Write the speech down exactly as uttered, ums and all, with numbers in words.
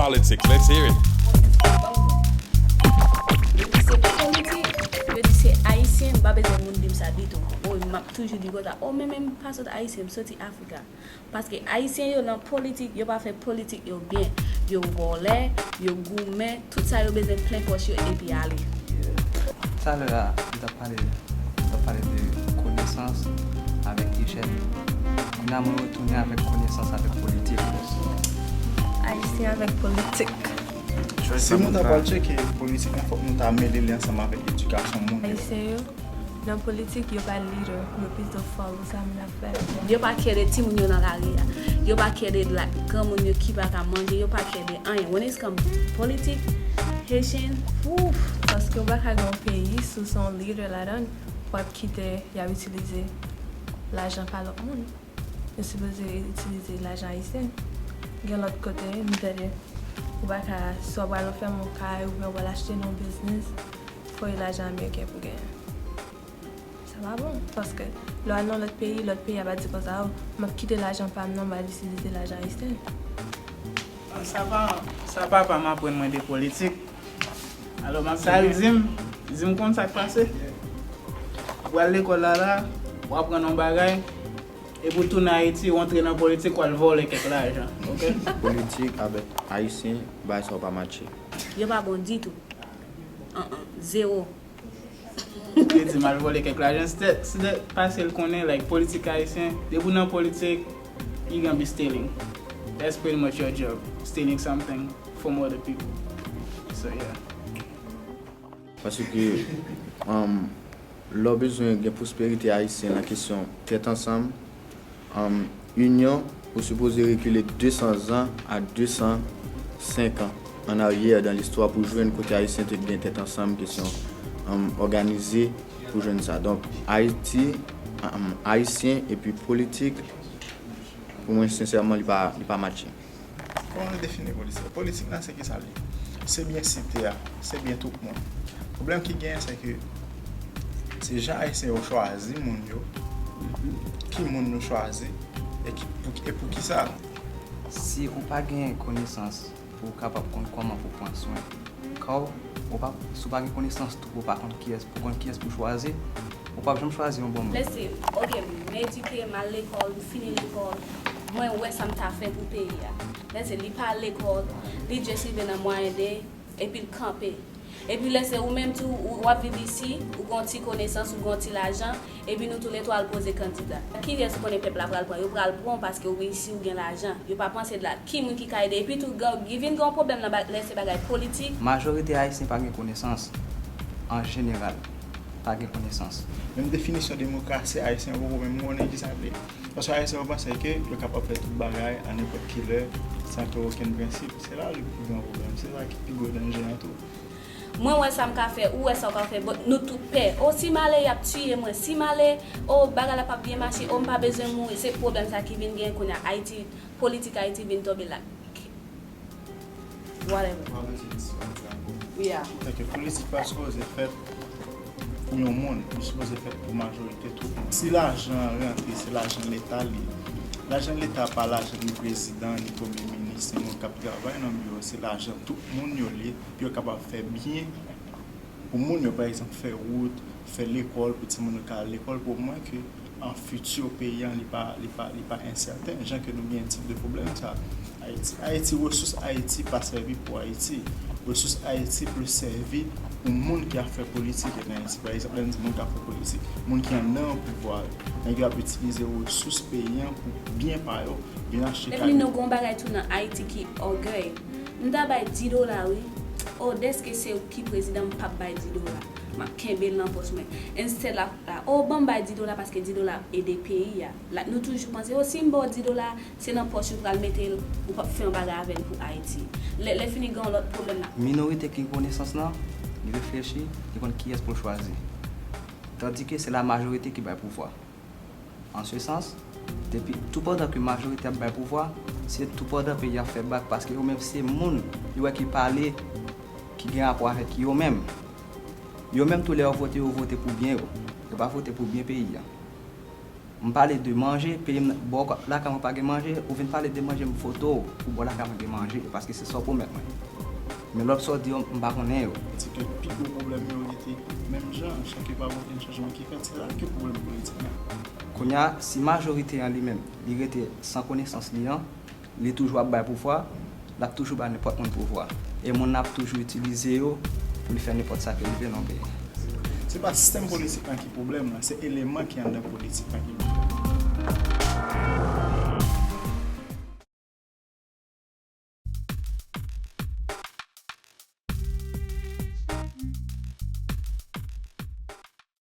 Politics, let's hear it. Yo di se politik, yo di se ayisyen, m pa bezwen moun di m sa ditou. O, m ap toujou di konsa. O, men menm pa sot ayisyen, m soti Afrika. Paske ayisyen yo nan politik, yo pa fè politik yo byen. Yo vòlè, yo goumen, tout sa yo bezwen plen pòch yo epi ale. Talè a, nou t ap pale, nou t ap pale de konesans avèk ijèn. Kounye a mwen retounen avèk konesans avèk politik. Ayisyen avèk politik. Si nou ta pral tcheke politik la, fòk nou ta mele li ansanm avèk edikasyon moun yo. Ayisyen yo, nan politik, yo pa leader, yo pito follow sa moun ap fè. Yo pa kè de timoun yo nan lari a. Yo pa kè de la, granmoun yo ki pa ka manje, yo pa kè de anyen. When it's come politik, Haitian, wouf. Paske ou pa ka gen yon peyi si w se yon leader ladan l, w ap kite y ap itilize lajan pa lòt moun. Yo sipoze itilize lajan ayisyen. Gen lòt kote, m tande ou pa ka, si w ap al fèmen yon kay oubyen w al achte nan yon biznis, fò e lajan ameriken pou genyen. Sa pa bon, paske lè w al nan lòt peyi, lòt peyi a va di konsa, o, m ap kite lajan pa m nan, m al itilize lajan ayisyen. Sa pa, sa papa m aprann mwen de politik. Alò m ap sa l di m, di m konn sa k pase. Ou pral lekòl la la, ou aprann yon bagay, epi w tounen Ayiti, ou antre nan politik, w al vòlè kèk lajan, oke? Politik avèk ayisyen, bagay sa yo pa matche. Yo pa bon ditou. An-an, zewo. Li di m al vòlè kèk lajan. Si te, si te pase l konnen, like, politik ayisyen, depi w nan politik, you gonna be stealing. That's pretty much your job, stealing something from other people. So, yeah. Paske um, lè w bezwen gen pwosperite ayisyen nan kesyon tèt ansanm, um, inyon, ou sipoze rekile de san zan a de san senk an an aryè dan listwa pou jwenn kote ayisyen te gen tèt ansanm, kesyon um, òganize pou jwenn sa. Donk, Ayiti, um, ayisyen epi politik, pou mwen, sensèman, li pa, li pa matche. Kòman nou defini politik? Politik la, se ki sa l ye? Se byen site a, se byen tout moun. Pwoblèm ki genyen, se ke se jan ayisyen yo chwazi moun yo, ki moun nou chwazi, e, ki, pou, e pou ki sa? Si ou pa gen konesans pou w kapab konn kòman pou pran swen kò w, ou pa, si w pa gen konesans tou, ou pa konn kiyès, pou konn kiyès pou chwazi, ou p ap janm chwazi yon bon moun. Lèse, oke, m edike, m al lekòl, m fini lekòl, mwen wè sa m ta fè pou peyi a. Lèse, li pa al lekòl, li just rive nan mwayen de, epi l kanpe. Epi lèse ou menm tou, ou, w ap viv isi, ou gen yon ti konesans, ou gen yon ti lajan, epi nou toulètwa al poze kandida. Kiyès ou konnen pèp la pral pran? Yo pral pran w paske ou isi, ou gen lajan. Yo pa panse de la, ki moun ki ka ede. Epi tou, gen, vin gen yon pwoblèm nan ba-, lèse bagay politik. Majorite ayisyen pa gen konesans, an jeneral. Pa gen konesans. Menm definisyon demokrasi ayisyen yo poko menm konnen ki sa l ye. Paske ayisyen yo panse ke yo kapab fè tout bagay a nenpòt ki lè san ke okenn prensip. Se la li pi gran pwoblèm. Se sa ki pi gwo danje an tou. Mwen wè sa m ka fè, ou wè sa w ka fè, but nou tout pè. O, si m ale, y ap tiye mwen. Si m ale, o, bagay la p ap byen mache, o, m pa bezwen mouri. Se pwoblèm sa ki vin gen kounye a. Ayiti, politik Ayiti vin tonbe la. Whatever. Yeah. Fè ke politik pa sipoze fèt pou yon moun, li sipoze fèt pou majorite tout moun. Si lajan an rantre, se lajan leta li ye. Lajan leta pa lajan ni prezidan, ni premye minis, ni moun k ap travay nan biwo, se lajan tout moun yo li ye, pou yo kapab fè byen pou moun yo, pa egzanp, fè wout, fè lekòl pou timoun yo ka al lekòl, pou omwen ke an fiti peyi an li pa, li pa, li pa ensèten, jan ke nou gen tip de pwoblèm sa. Ayiti, Ayiti, resous Ayiti pa sèvi pou Ayiti. Resous Ayiti plis sèvi pou moun ki ap fè politik an Ayiti. Pa egzanp, lè n di moun k ap fè politik, moun ki anndan pouvwa yo. Nèg yo ap itilize resous peyi an pou byen pa yo, vin achte kay. Epi nou gen yon bagay tou nan Ayiti ki ògèy. M ta bay di dola wi. O, dèske se ou ki prezidan, m p ap bay di dola. M ap kenbe l nan pòch mwen. Instead la, la, o, ban m bay di dola paske di dola ap ede peyi a. La, nou toujou panse, o, si m ba w di dola, se nan pòch ou pral mete l, ou p ap fè yon bagay avè l pou Ayiti. Lè, lè fini gen yon lòt pwoblèm la. Minorite ki gen konesans lan, li reflechi, li konn kiyès pou l chwazi. Tandike se la majorite ki bay pouvwa. An se sans, depi, toupandan ke majorite ap bay pouvwa, se toupandan peyi ap fè bak, paske yo menm se moun yo wè ki pale, ki gen rapò avèk yo menm. Yo menm tou lè yo vote, yo vote pou byen yo. Yo pa vote pou byen peyi a. M pale de manje, peyi m, bò lakay mwen pa gen manje, ou vin pale de manje, m foto w pou bò lakay mwen gen manje, paske se sa w pwomèt mwen. Men lòt sa w di yo, m pa konnen yo. Se ke pi gwo pwoblèm yo rete menm jan, san ke pa gen okenn chanjman ki fèt, se la ke pwoblèm politik la. Kounye a, si majorite an li menm, li rete san konesans li an, li toujou ap bay pouvwa, l ap toujou bay nenpòt moun pouvwa. E moun nan ap toujou itilize yo pou li fè nenpòt sa ke li vle nan peyi. Se pa sistèm politik lan ki pwoblèm lan, se eleman ki anndan politik lan ki pwoblèm.